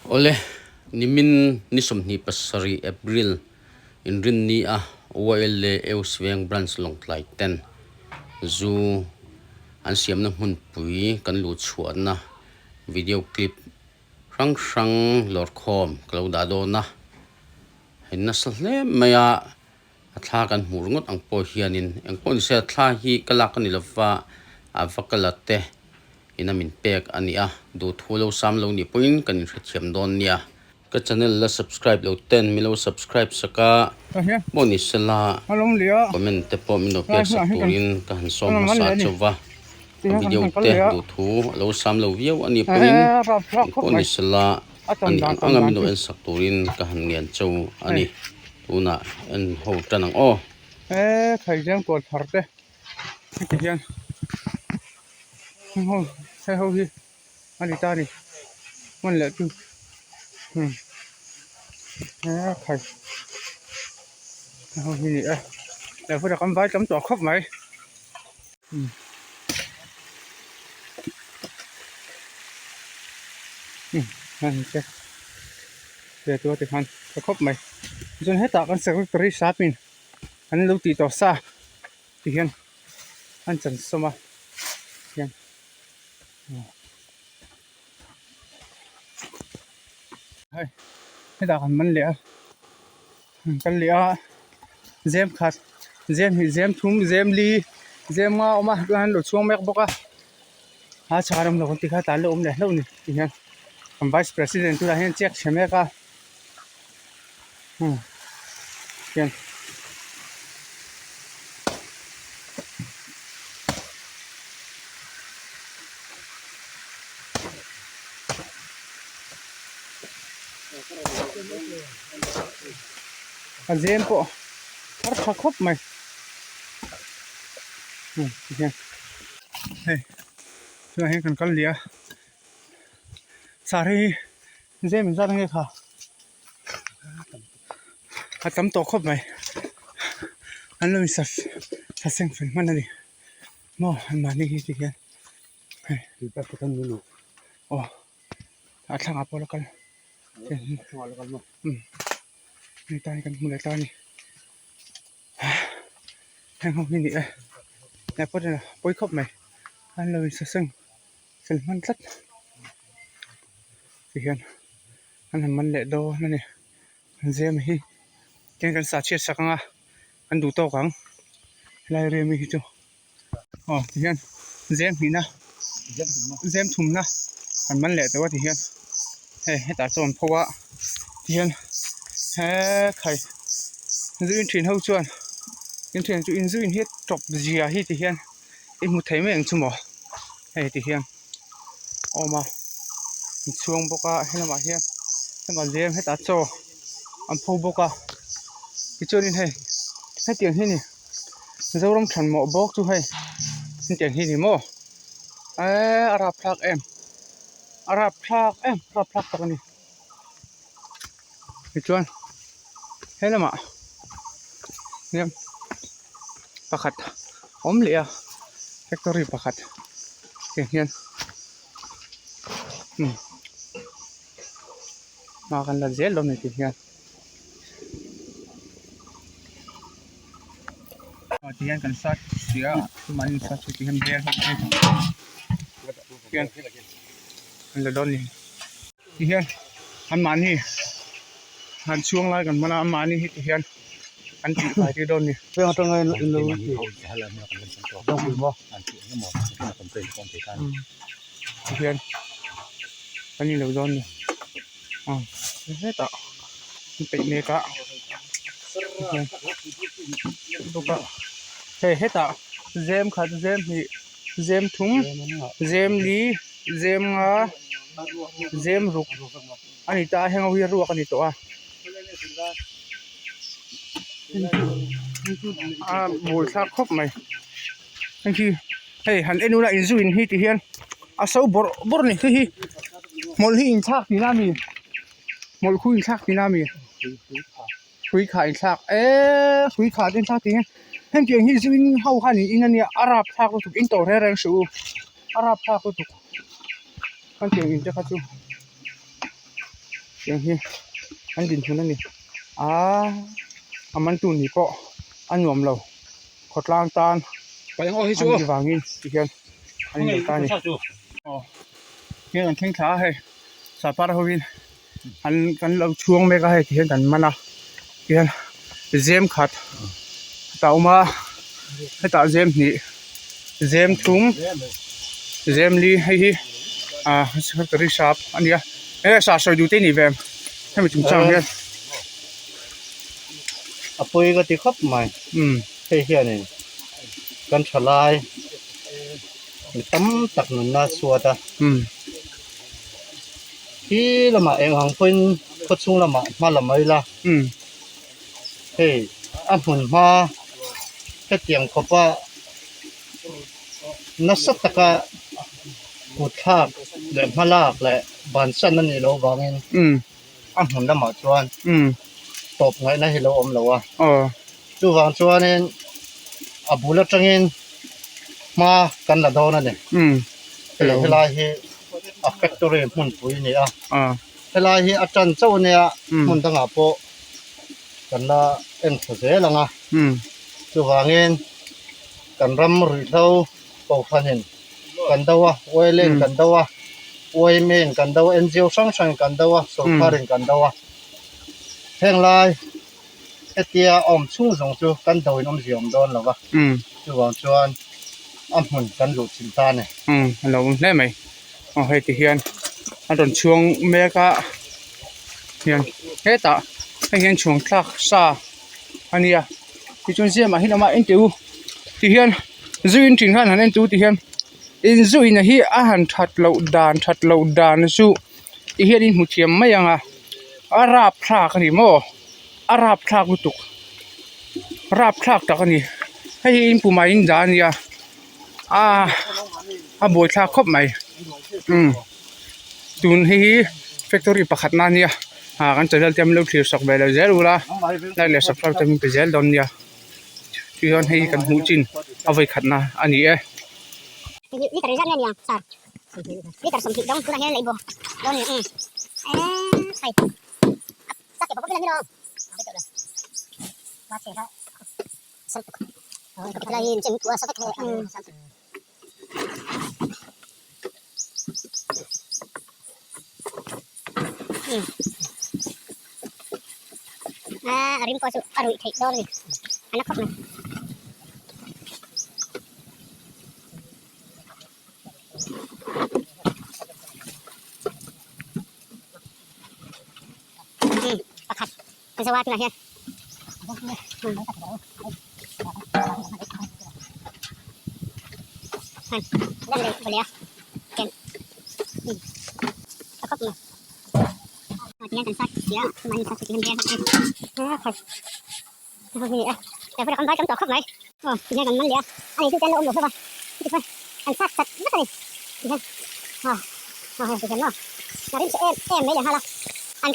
Awle, nimin ni 27 April inrinni a YLA Eusveng Branch Lawngtlai ten zu an siamna hmunpui kan luh chhuahna video clip hrang hrang lawrkhawm ka lo dah dawn a, hei nasa hle mai a. A thla kan hmuh ringawt ang pawh hianin engpawh ni se a thla hi ka lak a ni lova a va ka la te ina min pek a ni a, duhthu lo sam lo nih pawhin kan inhrethiam dawn nia. Ka channel la subscribe lo ten min lo subscribe sak a, pawh ni sela comment te pawh min lo pek sak turin ka han sawm hmasa chauh va, ka video te duhthu a lo sam lo viau a nih pawhin engpawh ni sela a nih ang anga min lo en sak turin ka han ngen chauh a ni. Tunah en ho tan ang aw. He khaizeng kawl thar te heti hian heng ho he ho hi a ni ta a ni hman leh chu umm he khai he ho hi a ni e leh hmunah kan vai tam tawh khawp mai umm umm heng te. Ve tur a ti khan tha khawp mai chuan hetah kan secretary sapin an lo tih tawh sa ti hian an chan sawm a hian hei hetah kan man leh a an kal leh a zem khat zem hnih zem thum zem li zem nga a awm a tunah hian an lo chhuang mek bawk a. A chhar awm lo kan tih kha tah la awm leh hlauh a ni tih hian kan vice president tunah hian check chhe mek a hian a zem pawh thar tha khawp mai ti hian. Hei tunah hian kan kal leh a sar hi zem in zat ange kha a tam tawh khawp mai an lo in sa seng fel hman a ni maw an mahni hi ti hian hei aw a thlangah pawh a la kal umm hei tan kan hmu leh ta a ni. Heng ho hi ni e he pawh chu pawi khawp mai an lo in saseng fel hman tlat ti hian an han man leh dawn a ni an zem hi tin kan sah chhiat sak ang a an duh tawk ang helai area mi hi chu aw ti hian zem hnihna zem thumna an man leh tawh a ti hian hei hetah chuan an pho a ti hian hekhai zuin thin ho chuan in thian chu inzuin hi tawp zia hi ti hian i hmu thei mai ang chu maw hei ti hian a awm a an chhuang bawk a helamah hian hema zem hetah chaw an pho bawk a tichuanin hei hetiang hi a ni. Zoram than mawh bawk chu hei hetiang hi a ni maw eee a rapthlak em a rapthlak em rapthlak tak a ni tichuan he lamah hian pakhat a awm leh a factory pakhat tiang hian umm hma kan la zel dawn a ni tih hian. Aw ti hian kan search sia tumah in search ti hian bel ho te hian an la dawn ni ti hian an mahni han chhuang lai kan hman a an mahni hi ti hian an tih fai tir dawn ni. Ti hian an ni lo dawn ni. Aw hetah an peih mek a bawk a hei hetah zem khat zem hnih zem thum zem li zem nga zem ruk a ni ta a heng ho hi ruak a ni tawh a a buaithlak khawp mai hei hi hei han en ula inzuin hi ti hian a so bawrh bawrh a ni hei hi hmawlh hi inthlak tihna a ni hmawlh khu inthlak tihna a ni hrui kha inthlak eee hrui kha te inthlak tih hian hetiang hi zu in ho khan in in ania a rapthlak lutuk in tawh reng reng suh u a rapthlak lutuk hetiang in te kha chu. Tiang hi an dinhmun a ni aaa a man tu nih pawh a nuam lo khawtlang tan an ni vangin tihian an inlo ta a ni aw heng an thleng thla a hei sapar hovin an kan lo chhuang mek a hei tihian kan man a tihian zem khat hetah a awm a hetah zem hnih zem thum zem li hei hi ah factory shop a ni a he sa sawi duh te a nih ve hemi chungchang hian. A pawi ka ti khawp mai hei hianin kan thalai mi tam tak nunna a chhuat a khi lamah eng ang pawhin khaw chhung lamah hma la mai la hei a hmun hma hetiang khawpa nasa taka kut thlak leh hma lak leh bansan a nih loh vangin a hmun lamah chuan tawp ngaihna hi lo awm lo a chuvang chuanin a bul atangin hma kan la dawn a ni hei helai hi a factory hmunpui a ni a helai hi a tan chauh a nia hmun dangah pawh kan la en tha zel ang a chuvangin kan ram ruihhlo kohhranin kan do a oil in kan do a yma in kan do a N_G_O hrang hrang in kan do a sorkar in kan do a heng lai hetia a awm chhung zawng chu kan do in awmzia awm dawn lo va chuvang chuan a hmun kan luh chilh ta a ni. Umm a lo awm hle mai aw hei ti hian a rawn chhuang mek a hian hetah hei hian chhuang thlak sa a nia tichuan ziamah hian a awm a engti u tihian zu in thin khan han en chu tihian in zu in hi a han that loh dan that loh dan chu tihian in hmu thiam mai ang a a rapthlak a ni maw a rapthlak lutuk rapthlak tak a ni hei hi in pumah in dah a nia ah a buaithlak khawp mai umm tun hei hi factory pakhat na ania ah kan channel te an lo thlir sak ve lo zel ula like leh subscribe te min pe zel dawn nia. Tichuan hei hi kan hmuh chin a vawi khatna a ni e. A rim pawh chu a ruih theih dawn a ni a na khawp mai. Pakhat kan zo a tunah hian An